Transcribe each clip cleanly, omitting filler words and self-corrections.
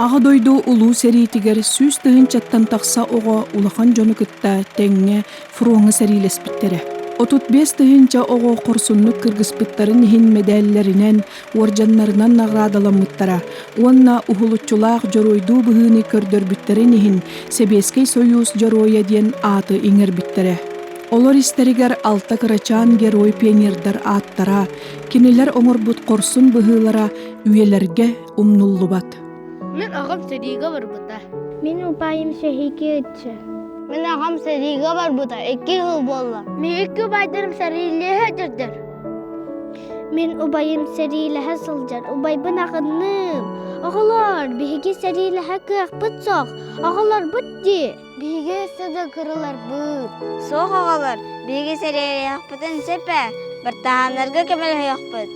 Аҕа дойду Улуу сэриитигэр 100 тыһыынчаттан тахса оҕо улахан дьону кытта тэҥҥэ фроҥҥа сэриилэспиттэрэ. 35 тыһыынча оҕо хорсуннук кыргыспыттарын иһин мэдээллэринэн, уордьаннарынан наҕараадаламмыттара уонна уһулуччулаах дьоруойдуу быһыыны көрдөрбүттэрин иһин Сэбиэскэй Сойуус Дьоруойа диэн ааты иҥэрбиттэрэ. Олор истэригэр алта кырачаан герой пионердар ааттара, кинилэр оҥорбут хорсун быһыылара үйэлэргэ умнуллубат. Мин аҕам сэриигэ барбыта. Мин убайым сэриигэ ычча. Мин аҕам сэриигэ барбыта 2 сыл буолла. Мин икки убайдарым сэриилэһэ сылдьар. Мин убайым сэриилэһэ сылдьар. Убайбын аҕынным. Оҕолоор, биһиги сэриилэһэ кыахпыт суох. Оҕолорбут дии. Биһиги өссө да кыраларбыт. Суох оҕолор, биһиги сэриилэһиэхпитин сөп ээ. Бартыһааннарга көмөлөһүөхпүт.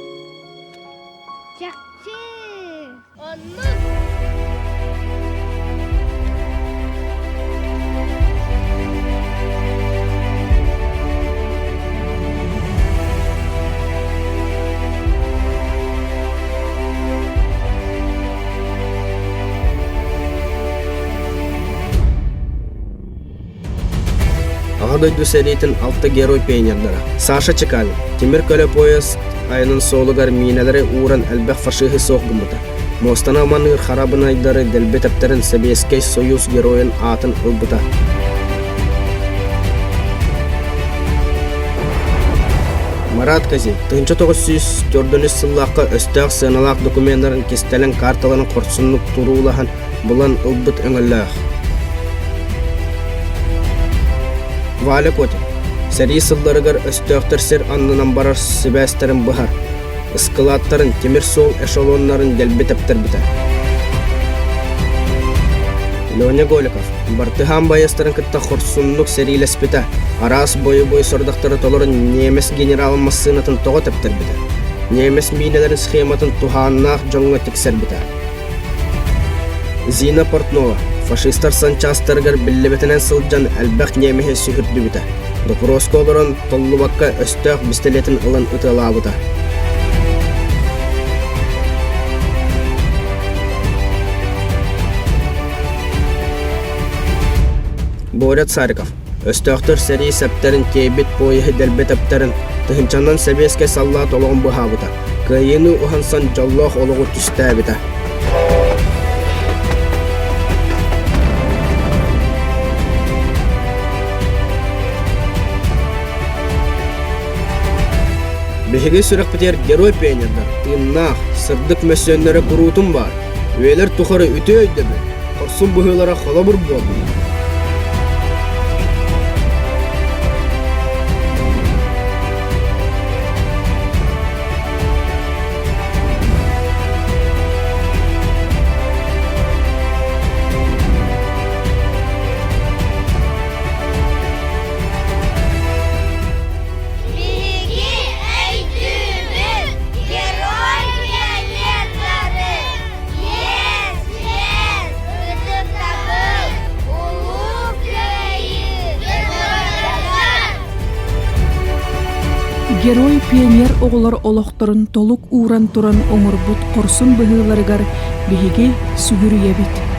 Чахчы! Оннук! Аҕа дойду сэриитин алта герой пионердара Саша Чекалин тимир көлө поезд айанын суолугар миинэлэри ууран элбэх фашиһы суох гыммыта. Муостаны маныыр харабынайдары дэлби тэптэрэн Сэбиэскэй Союз геройун аатын ылбыта. Марат Казин 1904 сыллаахха өстөөх сыаналаах докуменнарын кистэлэҥ карталарын хорсуннук туруулаһан булан ылбыт өҥөлөөх. Валя Котин сэрии сылларыгар өстөөхтөр сир аннынан барар сибээстэрин быһар, ыскылааттарын, тимир суол эшелоннарын дэлби тэптэрбитэ. Леня Голиков бартыһаан байыастарын кытта хорсуннук сэриилэспитэ, араас бойобуой сорудахтары толорон немец генералын массыынатын тоҕо тэптэрбитэ, немец миинэлэрин схематын туһааннаах дьоҥҥо тиксэрбитэ. Зина Портнова фашистар санчаастарыгар биллибэтинэн сылдьан элбэх немеһи сүһүрдүбүтэ, доппуруоска олорон толлубакка өстөөх бистэлиэтин ылан ытыалаабыта. Боря Цариков өстөөхтөр сэрии сэптэрин тиэйбит поеһы дэлби тэптэрин тыһыынчанан сэбиэскэй саллаат олоҕун быһаабыта, кыайыыны уһансан дьоллоох олоҕу түстээбитэ. Биһиги сүрэхпитигэр герой пионердар тыыннаах, сырдык мөссүөннэрэ куруутун баар. Үйэлэр тухары үтүө өйдөбүл, хорсун быһыылара холобур буолла. Биһиги өйдүүбүт Герой пионердары! Yes, yes! Ытыктабыл! Улуу Кыайыы Геройдарга! Герой пионер оҕолор олохторун толук ууран туран оҥорбут хорсун быһыыларыгар биһиги сүгүрүйэбит.